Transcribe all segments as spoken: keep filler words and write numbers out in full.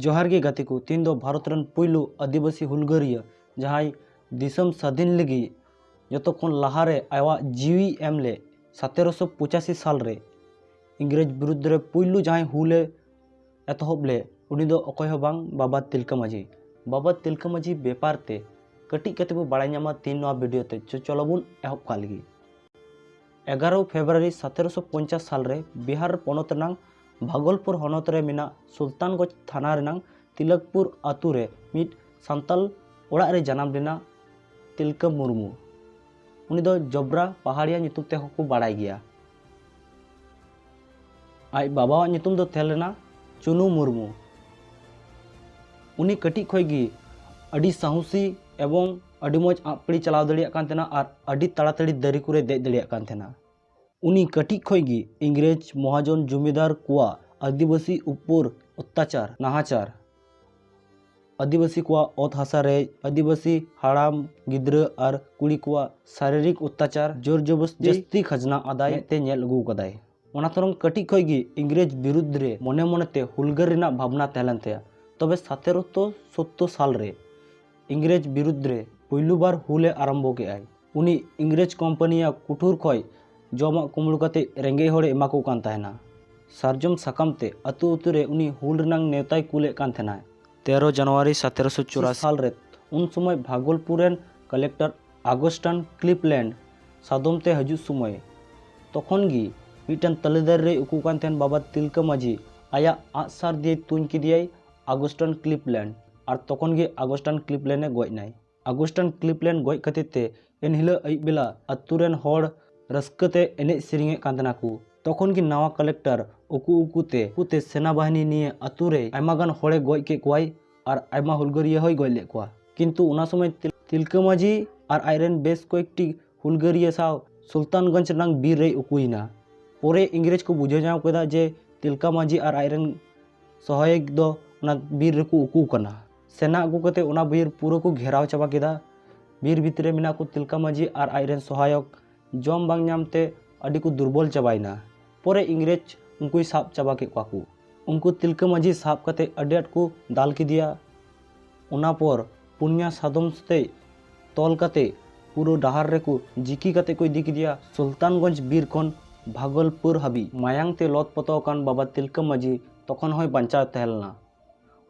ᱡᱚᱦᱟᱨ ᱜᱮ ᱜᱟᱛᱮ ᱠᱚ, ᱛᱮᱦᱮᱧ ᱫᱚ ᱵᱷᱟᱨᱚᱛ ᱨᱮᱱ ᱯᱩᱭᱞᱩ ᱟᱹᱫᱤᱵᱟᱹᱥᱤ ᱦᱩᱞᱜᱟᱹᱨᱤᱭᱟᱹ, ᱡᱟᱦᱟᱸᱭ ᱫᱤᱥᱚᱢ ᱥᱟᱹᱫᱷᱤᱱ ᱞᱟᱹᱜᱤᱫ ᱡᱚᱛᱚ ᱠᱷᱚᱱ ᱞᱟᱦᱟᱨᱮ ᱟᱭᱟᱜ ᱡᱤᱣᱤ ᱮᱢ ᱞᱮᱫ, ᱥᱚᱛᱮᱨᱚᱥᱚ ᱯᱚᱸᱪᱟᱥᱤ ᱥᱟᱞ ᱨᱮ ᱤᱝᱨᱮᱡᱽ ᱵᱤᱨᱩᱫᱽ ᱨᱮ ᱯᱩᱭᱞᱩ ᱡᱟᱦᱟᱸᱭ ᱦᱩᱞᱮ ᱮᱛᱚᱦᱚᱵ ᱞᱮᱫ, ᱩᱱᱤ ᱫᱚ ᱚᱠᱚᱭ ᱦᱚᱸ ᱵᱟᱝ, ᱵᱟᱵᱟ ᱛᱤᱞᱠᱟᱹ ᱢᱟᱹᱡᱷᱤ᱾ ᱵᱟᱵᱟ ᱛᱤᱞᱠᱟᱹ ᱢᱟᱹᱡᱷᱤ ᱵᱮᱯᱟᱨ ᱛᱮ ᱠᱟᱹᱴᱤᱡ ᱠᱟᱛᱮ ᱵᱚ ᱵᱟᱲᱟᱭ ᱧᱟᱢᱟ ᱛᱮᱦᱮᱧ ᱱᱚᱣᱟ ᱵᱷᱤᱰᱤᱭᱳ ᱛᱮ᱾ ᱪᱚ, ᱪᱚᱞᱚ ᱵᱚᱱ ᱮᱦᱚᱵ ᱠᱟᱜ ᱞᱮᱜᱮ᱾ ᱮᱜᱟᱨᱚ ᱯᱷᱮᱵᱽᱨᱩᱣᱟᱨᱤ ᱥᱚᱛᱮᱨᱚᱥᱚ ᱯᱚᱧᱪᱟᱥ ᱥᱟᱞ ᱨᱮ ᱵᱤᱦᱟᱨ ᱯᱚᱱᱚᱛ ᱨᱮᱱᱟᱝ ᱵᱷᱟᱜᱚᱞᱯᱩᱨ ᱦᱚᱱᱚᱛ ᱨᱮ ᱢᱮᱱᱟᱜ ᱥᱩᱞᱛᱟᱱᱜᱚᱸᱡᱽ ᱛᱷᱟᱱᱟ ᱨᱮᱱᱟᱝ ᱛᱤᱞᱚᱠᱯᱩᱨ ᱟᱛᱳ ᱨᱮ ᱢᱤᱫ ᱥᱟᱱᱛᱟᱞ ᱚᱲᱟᱜ ᱨᱮ ᱡᱟᱱᱟᱢ ᱞᱮᱱᱟ ᱛᱤᱞᱠᱟᱹ ᱢᱩᱨᱢᱩ᱾ ᱩᱱᱤ ᱫᱚ ᱡᱚᱵᱽᱨᱟ ᱯᱟᱦᱟᱲᱤᱭᱟ ᱧᱩᱛᱩᱢ ᱛᱮᱦᱚᱸ ᱠᱚ ᱵᱟᱲᱟᱭ ᱜᱮᱭᱟ᱾ ᱟᱡ ᱵᱟᱵᱟᱣᱟᱜ ᱧᱩᱛᱩᱢ ᱫᱚ ᱛᱟᱦᱮᱸ ᱞᱮᱱᱟ ᱪᱩᱱᱩ ᱢᱩᱨᱢᱩ᱾ ᱩᱱᱤ ᱠᱟᱹᱴᱤᱡ ᱠᱷᱚᱱ ᱜᱮ ᱟᱹᱰᱤ ᱥᱟᱦᱚᱥᱤ ᱮᱵᱚᱝ ᱟᱹᱰᱤ ᱢᱚᱡᱽ ᱟᱸᱜ ᱯᱟᱹᱲᱤ ᱪᱟᱞᱟᱣ ᱫᱟᱲᱮᱭᱟᱜ ᱠᱟᱱ ᱛᱟᱦᱮᱱᱟ ᱟᱨ ᱟᱹᱰᱤ ᱛᱟᱲᱟᱛᱟᱲᱤ ᱫᱟᱨᱮ ᱠᱚᱨᱮ ᱫᱮᱡ ᱫᱟᱲᱮᱭᱟᱜ ᱠᱟᱱ ᱛᱟᱦᱮᱱᱟ᱾ ᱩᱱᱤ ᱠᱟᱹᱴᱤᱡ ᱠᱷᱚᱱ ᱜᱮ ᱤᱝᱨᱮᱡᱽ ᱢᱚᱦᱟᱡᱚᱱ ᱡᱚᱢᱤᱫᱟᱨ ᱠᱚᱣᱟᱜ ᱟᱹᱫᱤᱵᱟᱹᱥᱤ ᱩᱯᱚᱨ ᱚᱛᱛᱟᱪᱟᱨ, ᱱᱟᱦᱟᱪᱟᱨ, ᱟᱹᱫᱤᱵᱟᱹᱥᱤ ᱠᱚᱣᱟᱜ ᱚᱛ ᱦᱟᱥᱟ ᱨᱮ ᱟᱹᱫᱤᱵᱟᱹᱥᱤ ᱦᱟᱲᱟᱢ, ᱜᱤᱫᱽᱨᱟᱹ ᱟᱨ ᱠᱩᱲᱤ ᱠᱚᱣᱟᱜ ᱥᱟᱨᱤᱨᱤᱠ ᱚᱛᱛᱟᱪᱟᱨ, ᱡᱳᱨ ᱡᱚᱵᱚᱥᱛᱤ, ᱡᱟᱹᱥᱛᱤ ᱠᱷᱟᱡᱽᱱᱟ ᱟᱫᱟᱭ ᱢᱮᱫ ᱛᱮ ᱧᱮᱞ ᱟᱹᱜᱩ ᱠᱟᱫᱟᱭ᱾ ᱚᱱᱟ ᱛᱚᱨᱚᱝ ᱠᱟᱹᱴᱤᱡ ᱠᱷᱚᱱ ᱜᱮ ᱤᱝᱨᱮᱡᱽ ᱵᱤᱨᱩᱫᱽ ᱨᱮ ᱢᱚᱱᱮ ᱢᱚᱱᱮᱛᱮ ᱦᱩᱞᱜᱟᱹᱨ ᱨᱮᱱᱟᱜ ᱵᱷᱟᱵᱽᱱᱟ ᱛᱟᱦᱮᱸ ᱞᱮᱱ ᱛᱟᱭᱟ᱾ ᱛᱚᱵᱮ ᱥᱚᱛᱮᱨᱚᱥᱚ ᱥᱳᱛᱛᱳᱨ ᱥᱟᱞ ᱨᱮ ᱤᱝᱨᱮᱡᱽ ᱵᱤᱨᱩᱫᱽ ᱨᱮ ᱯᱩᱭᱞᱩ ᱵᱟᱨ ᱦᱩᱞᱮ ᱟᱨᱟᱢᱵᱚ ᱠᱮᱜᱼᱟᱭ᱾ ᱩᱱᱤ ᱤᱝᱨᱮᱡᱽ ᱠᱳᱢᱯᱟᱱᱤᱭᱟᱜ ᱠᱩᱴᱷᱩᱨ ᱠᱷᱚᱱ ᱡᱚᱢᱟᱜ ᱠᱩᱢᱵᱽᱲᱩ ᱠᱟᱛᱮ ᱨᱮᱸᱜᱮᱡ ᱦᱚᱲᱮ ᱮᱢᱟ ᱠᱚ ᱠᱟᱱ ᱛᱟᱦᱮᱱᱟ᱾ ᱥᱟᱨᱡᱚᱢ ᱥᱟᱠᱟᱢ ᱛᱮ ᱟᱹᱛᱩ ᱟᱹᱛᱩ ᱨᱮ ᱩᱱᱤ ᱦᱩᱞ ᱨᱮᱱᱟᱝ ᱱᱮᱣᱛᱟᱭ ᱠᱩᱞᱮᱫ ᱠᱟᱱ ᱛᱟᱦᱮᱱᱟ᱾ ᱛᱮᱨᱚ ᱡᱟᱱᱩᱣᱟᱨᱤ ᱥᱚᱛᱮᱨᱚᱥᱚ ᱪᱩᱨᱟᱥᱤ ᱥᱟᱞ ᱨᱮ, ᱩᱱ ᱥᱚᱢᱚᱭ ᱵᱷᱟᱜᱚᱞᱯᱩᱨ ᱨᱮᱱ ᱠᱟᱞᱮᱠᱴᱚᱨ ᱟᱜᱚᱥᱴᱟᱱ ᱠᱞᱤᱯᱞᱮᱱᱰ ᱥᱟᱫᱚᱢ ᱛᱮ ᱦᱤᱡᱩᱜ ᱥᱚᱢᱚᱭ, ᱛᱚᱠᱷᱚᱱ ᱜᱮ ᱢᱤᱫᱴᱮᱱ ᱛᱟᱞᱮ ᱫᱟᱨᱮ ᱨᱮᱭ ᱩᱠᱩ ᱠᱟᱱ ᱛᱟᱦᱮᱱ ᱵᱟᱵᱟ ᱛᱤᱞᱠᱟᱹ ᱢᱟᱹᱡᱷᱤ᱾ ᱟᱭᱟᱜ ᱟᱜᱼᱥᱟᱨ ᱫᱤᱭᱮ ᱛᱩᱧ ᱠᱮᱫᱮᱭᱟᱭ ᱟᱜᱚᱥᱴᱟᱱ ᱠᱞᱤᱯᱞᱮᱱᱰ, ᱟᱨ ᱛᱚᱠᱷᱚᱱ ᱜᱮ ᱟᱜᱚᱥᱴᱟᱱ ᱠᱞᱤᱯᱞᱮᱱᱰ ᱮ ᱜᱚᱡ ᱮᱱᱟᱭ᱾ ᱟᱜᱚᱥᱴᱟᱱ ᱠᱞᱤᱯᱞᱮᱱᱰ ᱜᱚᱡ ᱠᱷᱟᱹᱛᱤᱨ ᱛᱮ ᱮᱱᱦᱤᱞᱳᱜ ᱟᱹᱭᱩᱵ ᱵᱮᱞᱟ ᱟᱹᱛᱩ ᱨᱮᱱ ᱦᱚᱲ ᱨᱟᱹᱥᱠᱟᱹ ᱛᱮ ᱮᱱᱮᱡ ᱥᱮᱨᱮᱧᱮᱫ ᱠᱟᱱ ᱛᱟᱦᱮᱱᱟ ᱠᱚ᱾ ᱛᱚᱠᱷᱚᱱ ᱜᱮ ᱱᱟᱣᱟ ᱠᱟᱞᱮᱠᱴᱚᱨ ᱩᱠᱩ ᱩᱠᱩ ᱛᱮ, ᱩᱠᱩ ᱛᱮ ᱥᱮᱱᱟᱵᱟᱦᱤᱱᱤ ᱱᱤᱭᱮ ᱟᱹᱛᱩ ᱨᱮ ᱟᱭᱢᱟ ᱜᱟᱱ ᱦᱚᱲᱮ ᱜᱚᱡ ᱠᱮᱫ ᱠᱚᱣᱟᱭ ᱟᱨ ᱟᱭᱢᱟ ᱦᱩᱞᱜᱟᱹᱨᱤᱭᱟᱹ ᱦᱚᱸᱭ ᱜᱚᱡ ᱞᱮᱫ ᱠᱚᱣᱟ᱾ ᱠᱤᱱᱛᱩ ᱚᱱᱟ ᱥᱚᱢᱚᱭ ᱛᱤᱞ-, ᱛᱤᱞᱠᱟᱹ ᱢᱟᱹᱡᱷᱤ ᱟᱨ ᱟᱡᱨᱮᱱ ᱵᱮᱥ ᱠᱚᱭᱮᱠᱴᱤ ᱦᱩᱞᱜᱟᱹᱨᱤᱭᱟᱹ ᱥᱟᱶ ᱥᱩᱞᱛᱟᱱᱜᱚᱸᱡᱽ ᱨᱮᱱᱟᱝ ᱵᱤᱨ ᱨᱮᱭ ᱩᱠᱩᱭᱮᱱᱟ᱾ ᱯᱚᱨᱮ ᱤᱝᱨᱮᱡᱽ ᱠᱚ ᱵᱩᱡᱷᱟᱹᱣ ᱧᱟᱢ ᱠᱮᱫᱟ ᱡᱮ ᱛᱤᱞᱠᱟᱹ ᱢᱟᱹᱡᱷᱤ ᱟᱨ ᱟᱡᱨᱮᱱ ᱥᱚᱦᱟᱭᱚᱠ ᱫᱚ ᱚᱱᱟ ᱵᱤᱨ ᱨᱮᱠᱚ ᱩᱠᱩ ᱠᱟᱱᱟ᱾ ᱥᱮᱱᱟ ᱟᱹᱜᱩ ᱠᱟᱛᱮ ᱚᱱᱟ ᱵᱤᱨ ᱯᱩᱨᱟᱹ ᱠᱚ ᱜᱷᱮᱨᱟᱣ ᱪᱟᱵᱟ ᱠᱮᱫᱟ᱾ ᱵᱤᱨ ᱵᱷᱤᱛᱨᱤ ᱨᱮ ᱢᱮᱱᱟᱜ ᱠᱚ ᱛᱤᱞᱠᱟᱹ ᱢᱟᱹᱡᱷᱤ ᱟᱨ ᱟᱡᱨᱮᱱ ᱥᱚᱦᱟᱭᱚᱠ ᱡᱚᱢ ᱵᱟᱝ ᱧᱟᱢ ᱛᱮ ᱟᱹᱰᱤ ᱠᱚ ᱫᱩᱨᱵᱚᱞ ᱪᱟᱵᱟᱭᱮᱱᱟ᱾ ᱯᱚᱨᱮ ᱤᱝᱨᱮᱡᱽ ᱩᱱᱠᱩᱭ ᱥᱟᱵ ᱪᱟᱵᱟ ᱠᱮᱫ ᱠᱚᱣᱟ ᱠᱚ᱾ ᱩᱱᱠᱩ ᱛᱤᱞᱠᱟᱹ ᱢᱟᱹᱡᱷᱤ ᱥᱟᱵ ᱠᱟᱛᱮ ᱟᱹᱰᱤ ᱟᱸᱴ ᱠᱚ ᱫᱟᱞ ᱠᱮᱫᱮᱭᱟ᱾ ᱚᱱᱟ ᱯᱚᱨ ᱯᱩᱱᱭᱟ ᱥᱟᱫᱚᱢ ᱥᱟᱛᱮ ᱛᱚᱞ ᱠᱟᱛᱮ ᱯᱩᱨᱟᱹ ᱰᱟᱦᱟᱨ ᱨᱮᱠᱚ ᱡᱤᱠᱤ ᱠᱟᱛᱮ ᱠᱚ ᱤᱫᱤ ᱠᱮᱫᱮᱭᱟ ᱥᱩᱞᱛᱟᱱᱜᱚᱸᱡᱽ ᱵᱤᱨ ᱠᱷᱚᱱ ᱵᱷᱟᱜᱚᱞᱯᱩᱨ ᱦᱟᱹᱵᱤᱡ᱾ ᱢᱟᱭᱟᱝ ᱛᱮ ᱞᱚᱛᱯᱚᱛᱚ ᱟᱠᱟᱱ ᱵᱟᱵᱟ ᱛᱤᱞᱠᱟᱹ ᱢᱟᱹᱡᱷᱤ ᱛᱚᱠᱷᱚᱱ ᱦᱚᱸᱭ ᱵᱟᱧᱪᱟᱣ ᱛᱟᱦᱮᱸ ᱞᱮᱱᱟ᱾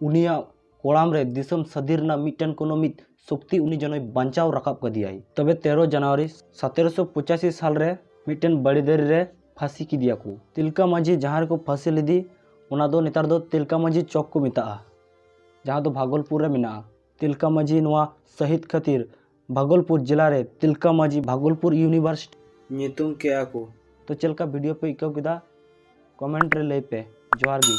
ᱩᱱᱤᱭᱟᱜ ᱠᱚᱲᱟᱢ ᱨᱮ ᱫᱤᱥᱚᱢ ᱥᱟᱹᱫᱷᱤᱱ ᱨᱮᱱᱟᱜ ᱢᱤᱫᱴᱮᱱ ᱠᱳᱱᱳ ᱢᱤᱫ ᱥᱚᱠᱛᱤ ᱩᱱᱤ ᱡᱮᱱᱚᱭ ᱵᱟᱧᱪᱟᱣ ᱨᱟᱠᱟᱵ ᱠᱟᱫᱮᱭᱟᱭ᱾ ᱛᱚᱵᱮ ᱛᱮᱨᱚ ᱡᱟᱱᱩᱣᱟᱨᱤ ᱥᱚᱛᱮᱨᱚᱥᱚ ᱯᱚᱸᱪᱟᱥᱤ ᱥᱟᱞ ᱨᱮ ᱢᱤᱫᱴᱮᱱ ᱵᱟᱲᱮ ᱫᱟᱨᱮ ᱨᱮ ᱯᱷᱟᱸᱥᱤ ᱠᱮᱫᱮᱭᱟ ᱠᱚ᱾ ᱛᱤᱞᱠᱟᱹ ᱢᱟᱹᱡᱷᱤ ᱡᱟᱦᱟᱸ ᱨᱮᱠᱚ ᱯᱷᱟᱸᱥᱤ ᱞᱮᱫᱮ, ᱚᱱᱟ ᱫᱚ ᱱᱮᱛᱟᱨ ᱫᱚ ᱛᱤᱞᱠᱟᱹ ᱢᱟᱹᱡᱷᱤ ᱪᱚᱠ ᱠᱚ ᱢᱮᱛᱟᱜᱼᱟ, ᱡᱟᱦᱟᱸ ᱫᱚ ᱵᱷᱟᱜᱚᱞᱯᱩᱨ ᱨᱮ ᱢᱮᱱᱟᱜᱼᱟ᱾ ᱛᱤᱞᱠᱟᱹ ᱢᱟᱹᱡᱷᱤ ᱱᱚᱣᱟ ᱥᱟᱹᱦᱤᱫ ᱠᱷᱟᱹᱛᱤᱨ ᱵᱷᱟᱜᱚᱞᱯᱩᱨ ᱡᱮᱞᱟ ᱨᱮ ᱛᱤᱞᱠᱟᱹ ᱢᱟᱹᱡᱷᱤ ᱵᱷᱟᱜᱚᱞᱯᱩᱨ ᱤᱭᱩᱱᱤᱵᱷᱟᱨᱥᱤᱴᱤ ᱧᱩᱛᱩᱢ ᱠᱮᱜᱼᱟ ᱠᱚ᱾ ᱛᱚ ᱪᱮᱫ ᱞᱮᱠᱟ ᱵᱷᱤᱰᱤᱭᱳ ᱯᱮ ᱟᱹᱭᱠᱟᱹᱣ ᱠᱮᱫᱟ, ᱠᱚᱢᱮᱱᱴ ᱨᱮ ᱞᱟᱹᱭ ᱯᱮ᱾ ᱡᱚᱦᱟᱨ ᱜᱮ᱾